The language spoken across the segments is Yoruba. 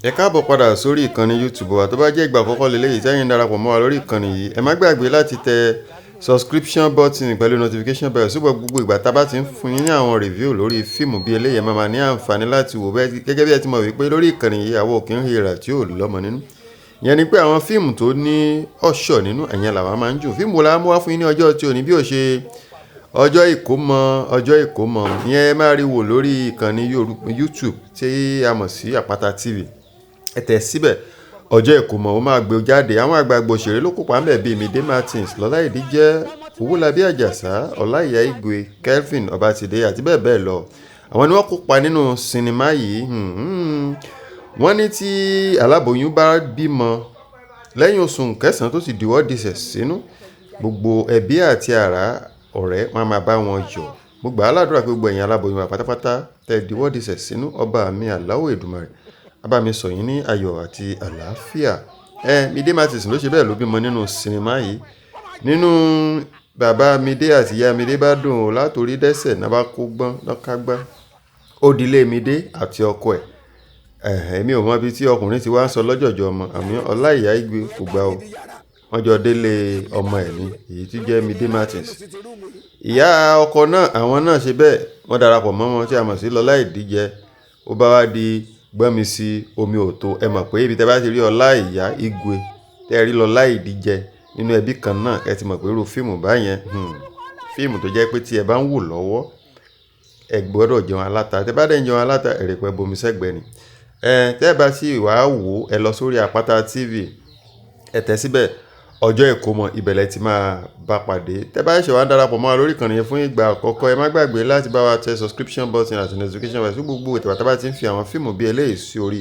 Ẹ káàbọ̀ padà sórí ìkànnì YouTube wa. Tó bá jẹ́ ìgbà àkọ́kọ́ lélẹ́yìí tí ẹ̀yin darapọ̀ mọ́ wa lórí ìkànnì yìí, ẹ má gbàgbé láti tẹ subscription button pẹ̀lú notification bell síbẹ̀. Gbogbo ìgbà tá a bá ti ń fún yín ní àwọn review lórí fíìmù bí eléyìí, ẹ máa máa ní àǹfààní láti wò bẹ́ẹ̀. Gẹ́gẹ́ bí ẹ ti mọ̀ wípé lórí ìkànnì yìí, àwọn ò kí ń hìrà tí ò lọ́mọ nínú. Ìyẹn ni pé àwọn fíìmù tó ní ọ̀ṣọ́ nínú ẹ̀yẹn làwọn máa ń jù. Fíìmù la mú wá fún yín ní ọjọ́ tí òní bí ó ṣe ọjọ́ ìkómọ. Ọjọ́ ìkómọ ìyẹn, ẹ máa rí wò lórí ìkànnì YouTube tí a mọ̀ sí Àpáta TV. Ẹ tẹ̀ síbẹ̀, ọjọ́ ìkómọ, ó máa gbé jáde. Àwọn àgbààgbà òṣèré ló kópa ńbẹ̀ bíi Mide Martins, Lọ́lá Ìdíjẹ́, Owólabí Àjàsá, Ọláìyá Igwe, Kelvin Ọbátidé àti bẹ́ẹ̀ bẹ́ẹ̀ lọ. Àwọn ni wọ́n kópa nínú sinimá yìí. Wọ́n ní tí aláboyún bá bímọ lẹ́yìn oṣù kẹsàn-án tó sì diwọ́ disẹ̀ sínú, gbogbo ẹbí àti ará ọ̀rẹ́ wọn máa bá wọn yọ̀. Mo gbà á ládùúrà pé gbogbo ẹ̀yin aláboyún wa pátápátá tẹ́ diwọ́ disẹ̀ sínú, ọba mi Aláwọ̀ Èdùmàrè á bá mi sọ yín ní ayọ̀ àti àlàáfíà. Ẹ Mide Martins ló ṣe bẹ́ẹ̀ ló bímọ nínú sinimá yìí. Nínú bàbá Mide àti ìyá Mide bá dùn ó látòrí dẹ́sẹ̀ náà bá kó gbọ́n lọ́kágbá. Ó dilé Mide àti ọkọ ẹ̀. Èmi ò mọ ibi tí ọkùnrin ti wá ń sọ lọ́jọ̀jọ̀ ọmọ àmì Ọláìyá Igwe kò gbà o. Wọ́n jọ délé ọmọ ẹ̀ ní èyí tí jẹ́ Mide Martins. Ìyá ọkọ náà, àwọn náà ṣe bẹ́ẹ̀, wọ́n darapọ̀ mọ́ wọn tí a mọ̀ sí Lọlá Ìdíjẹ. Ó bá wá di gbọ́nmi sí omi òtó. Ẹ mọ̀ pé ibi tẹ́ bá ti rí Ọláìyá Igwe, tẹ́ rí Lọlá Ìdíjẹ nínú ẹbí kan náà, ẹ ti mọ̀ pé irú fíìmù báyẹn, fíìmù tó jẹ́ pé tí ẹ bá ń wò lọ́wọ́, ẹ gbọ́dọ̀ jẹun aláta. Tẹ́ bá dẹ̀ ń jẹun aláta, ẹ̀rẹ̀pẹ̀ bomi sẹ́gbẹ̀ẹ́ ni. Ẹ tẹ́ bá sì wá wò, ẹ lọ sórí Àpáta TV, ẹ tẹ̀ síbẹ̀, ọjọ́ ìkómọ, ìbẹ̀lẹ̀ ti máa bá pàdé. Tẹ́ bá ṣẹ̀ wá ń darapọ̀ mọ́ wa lórí ìkànnì yẹn fún ìgbà àkọ́kọ́, ẹ má gbàgbé láti bá wa tẹ subscription button àti notification bell fún gbogbo ìgbà tá a bá ti ń fi àwọn fíìmù bí eléyìí sí orí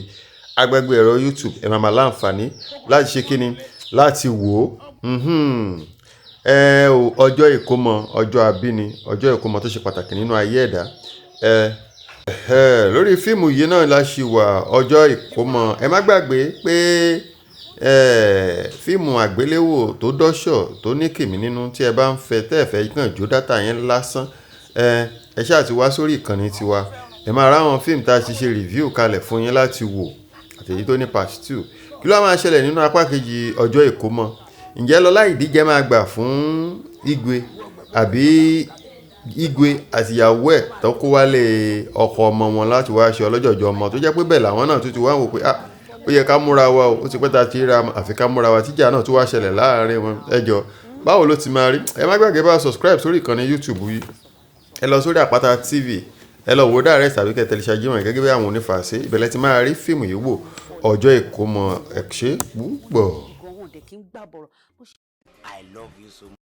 agbègbè ẹ̀rọ YouTube. Ẹ máa máa láǹfààní láti ṣe kíni, láti wò ó. Ẹ o, ọjọ́ ìkómọ, ọjọ́ àbíni, ọjọ́ ìkómọ tó ṣe pàtàkì nínú ayé ẹ̀dá. Ẹ lórí fíìmù yìí náà la ṣì wà, ọjọ́ ìkómọ. Ẹ má gbàgbé pé fíìmù àgbéléwò tó dọ́ṣọ̀, tó ní kìmí nínú, tí ẹ bá ń fẹ́, tẹ́ ẹ fẹ́ kàn jó data yẹn lásán, ẹ ṣáà ti wá sórí ìkànnì tiwa. Ẹ máa ráwọn fíìmù tá a ti ṣe review kalẹ̀ fún yín láti wò àti èyí tó ní part two. Kí ló máa ṣẹlẹ̀ nínú apá kejì ọjọ́ ìkómọ? Ǹjẹ́ Lọlá Ìdíjẹ máa gbà fún Igwe, àbí Igwe àtìyàwó ẹ̀ tó kó wálé ọkọ ọmọ wọn láti wá ṣe ọlọ́jọ̀jọ̀ ọmọ, tó jẹ́ pé bẹ́ẹ̀ làwọn náà tún ti wá wò pé, ah, ó yẹ ká múra wa o, ó ti pẹ́ ta ti ríra, àfi ká múra wa, tíjà náà tún wá ṣẹlẹ̀ láàrin wọn? Ẹ jọ, báwo ló ti máa rí? Ẹ má gbàgbé bá subscribe sórí ìkànnì YouTube yìí. Ẹ lọ sórí Àpáta TV, ẹ lọ wò direct tàbí kẹ́ tẹ̀lé ṣáájú wọn gẹ́gẹ́ bí àwọn onífàṣẹ ìbẹ̀lẹ̀ ti máa rí fíìmù yìí wò, ọjọ́ ìkómọ. Ẹ ṣé púpọ̀. I love you so much.